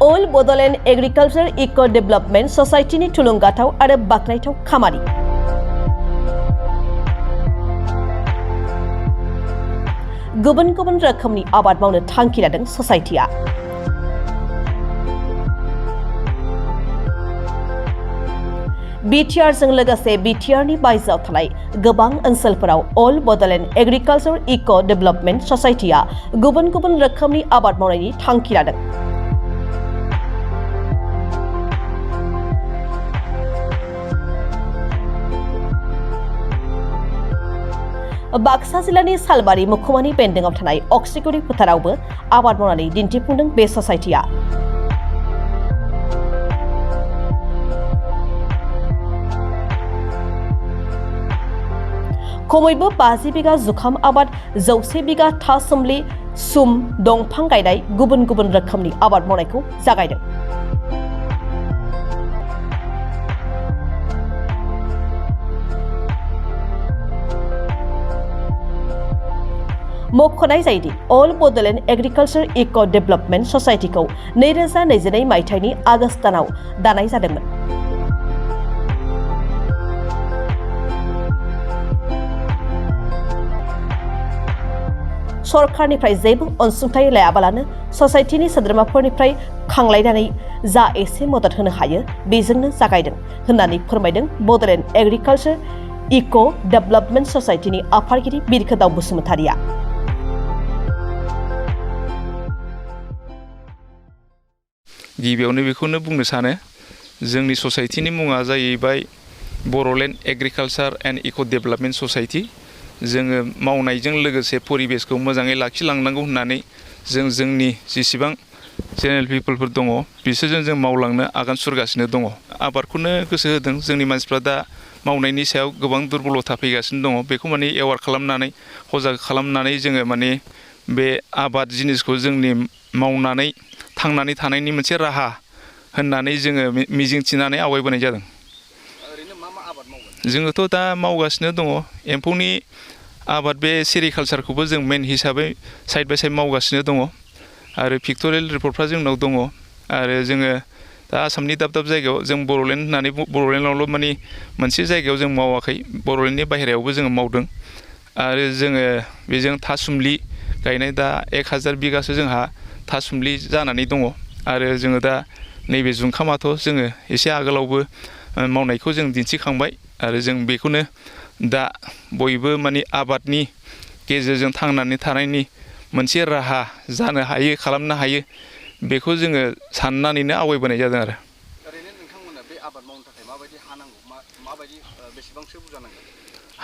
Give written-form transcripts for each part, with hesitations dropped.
All Bodoland Agriculture Eco Development Society ni थुलुंगाथाव आरो बाखनायथाव खामानि गुबुन गुबुन रोखोमनि आबाद मावनो थांखि लादों ससाइटिया BTR जों लोगोसे BTR नि बायजोआव थानाय गोबां ओनसोलफोराव All Bodoland Agriculture Eco Development Society-आ गुबुन गुबुन रोखोमनि आबाद मावनायनि थांखि लादों। बाक्सा जिल्लानि सालबारि मुखुमानि बेन्दोंआव थानाय अक्सिगुरि फोथारावबो आबाद मावनानै दिन्थिफुंदों बे ससाइटिया। खमैबो 50 बिगा जुखाम आबाद 100 बिगा थासुमलि सुम दंफां गायनाय गुबुन गुबुन रोखोमनि आबाद मावनायखौ जागायदों। मख'नाय जायोदि अल बड'लेण्ड एग्रिकालचार इक' डेभेलपमेन्ट ससाइटिखौ 2022 मायथाइनि आगस्त दानाव दानाय जादोंमोन। सरकारनिफ्राय जेबो अनसुंथाइ लायाबालानो ससाइटिनि सोद्रोमाफोरनिफ्राय खांलायनानै जा एसे मदद होनो हायो बेजोंनो जागायदों होननानै फोरमायदों बड'लेण्ड एग्रिकालचार इक' डेभेलपमेन्ट ससाइटिनि आफादगिरि बिरखोदाव बसुमतारिया। गिबियावनो बेखौनो बुंनो सानो जोंनि ससाइटिनि मुङा जाहैबाय बड'लेण्ड एग्रिकालचार एन्ड इक' डेभेलपमेन्ट ससाइटि। जोङो मावनायजों लोगोसे परिबेसखौ मोजाङै लाखिलांनांगौ होननानै जोंनि जेसेबां जेनेरेल पिपलफोर दङ बिसोरजों जों मावलांनो आगान सुरगासिनो दङ। आबादखौनो गोसो होदों। जोंनि मानसिफ्रा दा मावनायनि सायाव गोबां दुरबलथा फैगासिनो दङ। बेखौ माने एवार खालामनानै सजाग खालामनानै जोङो माने बे आबाद जिनिसखौ जोंनि मावनानै थांनानै थानायनि मोनसे राहा होननानै जोङो मिजिंथिनानै आवगायबोनाय जादों। जोङोथ' दा मावगासिनो दङ एम्फौनि आबाद बे सेरिकालचारखौबो जों मेन हिसाबै साइड बाय साइड मावगासिनो दङ आरो पिक्ट'रियेल रिपर्टफ्रा जोंनाव दङ आरो जोङो दा आसामनि दाब दाब जायगायाव जों बड'लेण्ड होननानै बड'लेण्डआवल' माने मोनसे जायगायाव जों मावाखै, बड'लेण्डनि बाहेरायावबो जोङो मावदों आरो जोङो बेजों थासुमलि गायनाय दा 1000 बिगासो जोंहा थासुमलि जानानै दङ आरो जोङो दा नैबे जुंखामाथ' जोङो एसे आगोलावबो मावनायखौ जों दिन्थिखांबाय आरो जों बेखौनो दा बयबो माने आबादनि गेजेरजों थांनानै थानायनि मोनसे राहा जानो हायो खालामनो हायो बेखौ जोङो साननानैनो आवगायबोनाय जादों आरो। ओरैनो नोंथांमोना बे आबाद मावनो थाखाय माबायदि हा नांगौ, माबायदि बेसेबांसो बुरजा नांगौ?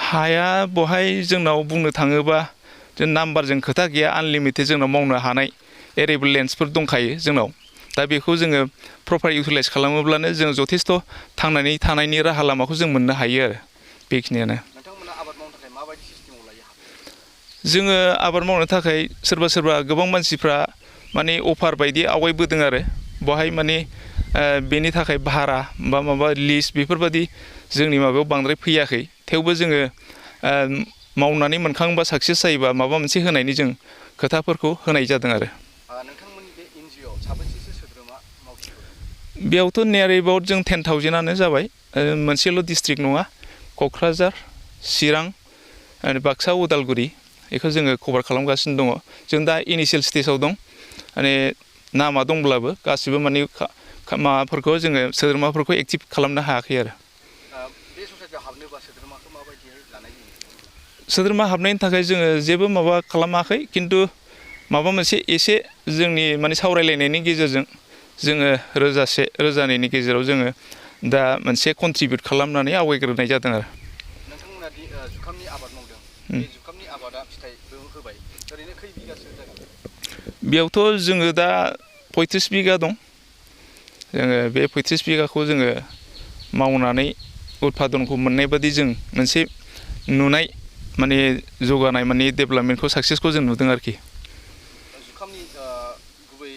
हाया बहाय जोंनाव बुंनो थाङोबा जों नाम्बारजों खोथा गैया, आनलिमिटेड जोंनाव मावनो हानाय एरेबोल लेन्डसफोर दंखायो जोंनाव। दा बेखौ जोङो प्रपार इउटिलाइज खालामोब्लानो जों जथेस्थ' थांनानै थानायनि राहा लामाखौ जों मोननो हायो आरो बेखिनियानो। नोंथांमोना आबाद मावनो थाखाय माबायदि सिस्टेमाव लायो? जोङो आबाद मावनो थाखाय सोरबा गोबां मानसिफ्रा माने अफार बायदि आवगायबोदों आरो बहाय माने बेनि थाखाय भारा बा माबा लिस्ट बेफोरबायदि जोंनि माबायाव बांद्राय फैयाखै। थेवबो जोङो मावनानै मोनखांबा साक्सेस जायोबा माबा मोनसे होनायनि जों खोथाफोरखौ होनाय जादों आरो। नोंथांमोननि बे एनजिअ साबेसेसो सोद्रोमा मावथिफोर? बेयावथ' नियार एबाउट जों 10,000आनो जाबाय। मोनसेल' डिस्ट्रिक्ट नङा, क'क्राझार, चिरां आरो बाक्सा, उदालगुरि बेखौ जोङो कभार खालामगासिनो दङ। जों दा इनिशियेल स्टेजाव दं, माने नामा दंब्लाबो गासिबो माने माबाफोरखौ जोङो सोद्रोमाफोरखौ एक्टिभ खालामनो हायाखै आरो। बे ससाइटियाव हाबनोबा सोद्रोमाखौ माबायदि लानाय जायो? सोद्रोमा हाबनायनि थाखाय जोङो जेबो माबा खालामाखै, खिन्थु माबा मोनसे एसे जोंनि माने सावरायलायनायनि गेजेरजों जोङो 1000-2000नि गेजेराव जोङो दा मोनसे कन्ट्रिबिउट खालामनानै आवगायग्रोनाय जादों आरो। नोंथांमोना दि जुखामनि आबाद मावदों, बे जुखामनि आबादा फिथाइबो होबाय, ओरैनो खै बिगासो जागोन? बेयावथ' जोङो दा 35 बिगा दं। जोङो बे 35 बिगाखौ जोङो मावनानै उत्पादनखौ मोननाय बादि जों मोनसे नुनाय माने जौगानाय माने डेभेलपमेन्टखौ साक्सेसखौ जों नुदों आरोखि। जुखामनि गुबै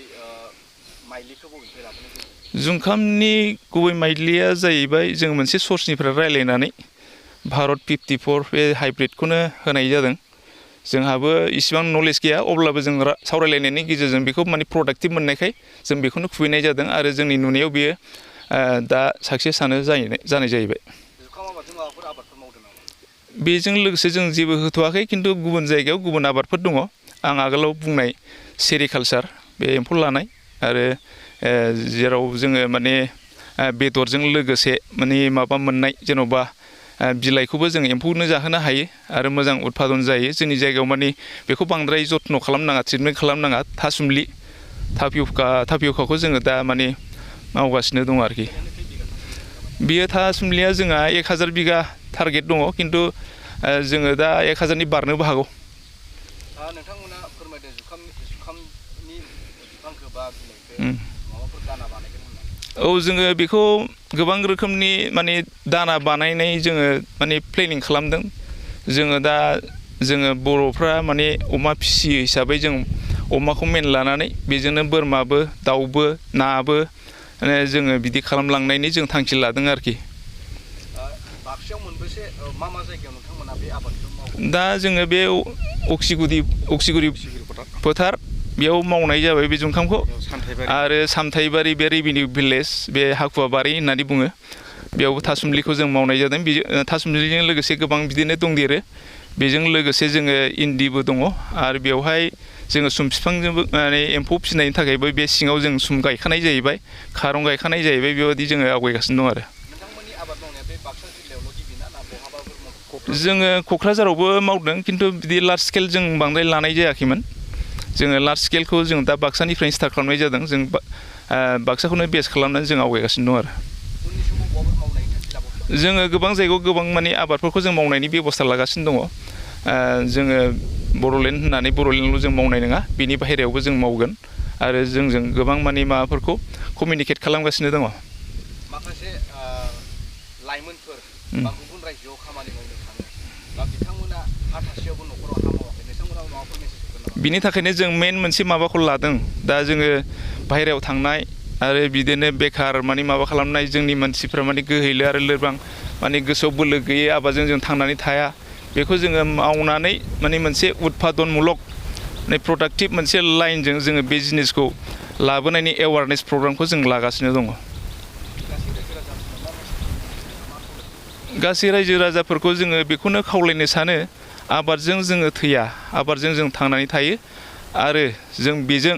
माइलिखौ बबेनिफ्राय लाबोनाय जायो? जुखामनि गुबै माइलिया जाहैबाय जों मोनसे सर्सनिफ्राय रायज्लायनानै भारत 54 बे हाइब्रिडखौनो होनाय जादों। जोंहाबो इसिबां नलेज गैया अब्लाबो जों सावरायलायनायनि गेजेरजों बेखौ माने प्रडाक्टिभ मोननायखाय जों बेखौनो खुबैनाय जादों आरो जोंनि नुनायाव बेयो दा साक्सेसआनो जानाय जाहैबाय। जुखाम आबादजों माबाफोर आबादफोर मावदों नामा? बेजों लोगोसे जों जेबो होथ'वाखै खिन्थु गुबुन जायगायाव गुबुन आबादफोर दङ आं आगोलाव बुंनाय सेरिकालचार बे एम्फौ लानाय आरो जेराव जोङो माने बेदरजों लोगोसे माने माबा मोननाय जेन'बा बिलाइखौबो जों एम्फौनो जाहोनो हायो आरो मोजां उत्पादन जायो जोंनि जायगायाव माने बेखौ बांद्राय जत्न खालामनाङा ट्रिटमेन्ट खालामनाङा थासुमलि थापियकाखौ जोङो दा माने मावगासिनो दङ आरोखि। बियो थासुमलिया जोंहा 1000 बिगा टारगेट दङ खिन्थु जोङो दा 1000नि बारनोबो हागौ। नोंथांमोना फोरमायदों जुखामनि बिफांखौ बा बिलाइखौ माबाफोर दाना बानायगोन होननानै। औ जोङो बेखौ गोबां रोखोमनि माने दाना बानायनाय जोङो माने प्लेनिं खालामदों। जोङो बर'फ्रा माने अमा फिसियो हिसाबै जों अमाखौ मेन लानानै बेजोंनो बोरमाबो दाउबो नाबो जोङो बिदि खालामलांनायनि जों थांखि लादों आरोखि। बाक्सायाव मोनबेसे मा जायगायाव नोंथांमोना बे आबादखौ मावो? दा जोङो बे अक्सिगुरि फोथार बेयाव मावनाय जाबाय बे जुखामखौ आरो सामथाइबारि बे रेभिनिउ भिलेज बे हाखुवाबारि होननानै बुङो बेयावबो थासुमलिखौ जों मावनाय जादों। थासुमलिजों लोगोसे गोबां बिदिनो दंदेरो बेजों लोगोसे जोङो इन्दिबो दङ आरो बेवहाय जोङो सुम बिफांजोंबो माने एम्फौ फिसिनायनि थाखायबो बे सिङाव जों सुम गायखानाय जाहैबाय खारं गायखानाय जाहैबाय बेबायदि जोङो आवगायगासिनो दं आरो। नोंथांमोननि आबाद मावनाया बे बाक्सा जिल्लायावल' गिबिना ना बहाबाफोर? जोङो क'क्राझारावबो मावदों खिन्थु बिदि लार्ज स्केल जों बांद्राय लानाय जायाखैमोन। जोङो लार्ज स्केलखौ जों दा बाक्सानिफ्रायनो स्टार्ट खालामनाय जादों जों बाक्साखौनो बेस खालामनानै जों आवगायगासिनो दं आरो। जोङो गोबां जायगायाव गोबां माने आबादफोरखौ जों मावनायनि बेब'स्था लागासिनो दङ। जोङो बड'लेण्ड होननानै बड'लेण्डल' जों मावनाय नङा बेनि बाहेरायावबो जों मावगोन आरो जोंजों गोबां माने माबाफोरखौ कमिउनिकेट खालामगासिनो दङ। माखासे लाइमोनफोर बा गुबुन रायजोआव खामानि मावनो थाङो बा बिथांमोना हा थासेयावबो न'खराव हा मावाखै नोंथांमोना माबाफोर मेसेज होगोन नामा? बिनि थाखायनो जों मेन मोनसे माबाखौ लादों दा जोङो बाहेरायाव थांनाय आरो बिदिनो बेखार माने माबा खालामनाय जोंनि मानसिफ्रा माने गोहैलो आरो लोरबां माने गोसोआव बोलो गैयै आबादजों जों थांनानै थाया बेखौ जोङो मावनानै माने मोनसे उत्पादनमुलक माने प्रडाक्टिभ मोनसे लाइनजों जोङो बे जिनिसखौ लाबोनायनि एवारनेस प्रग्रामखौ जों लागासिनो दङ। गासै रायजो राजाफोरखौ जोङो बेखौनो खावलायनो सानो आबादजों जोङो थैया आबादजों जों थांनानै थायो आरो जों बेजों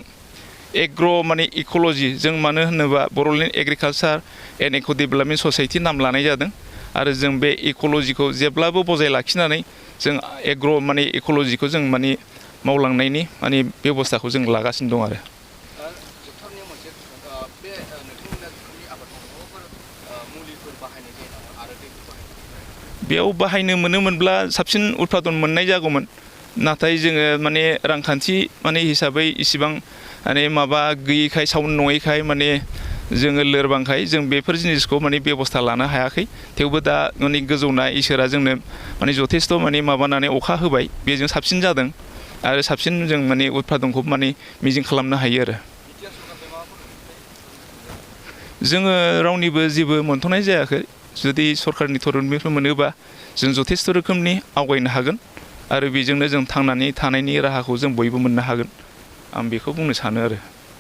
एग्र' माने इक'ल'जि जों मानो होनोबा बड'लेण्ड एग्रिकालसार एन्ड इक' डेभेलपमेन्ट ससाइटि नाम लानाय जादों आरो जों बे इक'ल'जिखौ जेब्लाबो बजाय लाखिनानै जों एग्र' माने इक'ल'जिखौ जों माने मावलांनायनि माने बेब'स्थाखौ जों लागासिनो दं आरो। बेयाव बाहायनो मोनोमोनब्ला साबसिन उत्पादन मोननाय जागौमोन नाथाय जोङो माने रांखान्थि माने हिसाबै इसिबां माने माबा गैयैखाय साउन्ड नङैखाय माने जोङो लोरबांखाय जों बेफोर जिनिसखौ माने बेब'स्था लानो हायाखै थेवबो दा माने गोजौना इसोरा जोंनो माने जथेस्थ' माने माबानानै अखा होबाय बेजों साबसिन जादों आरो साबसिन जों माने उत्पादनखौ माने मिजिं खालामनो हायो आरो। जोङो रावनिबो जेबो मोनथ'नाय जायाखै जुदि सरकारनि थरफनिफ्राय मोनोबा जों जथेस्थ' रोखोमनि आवगायनो हागोन आरो बेजोंनो जों थांनानै थानायनि राहाखौ जों बयबो मोननो हागोन आं बेखौ बुंनो सानो आरो।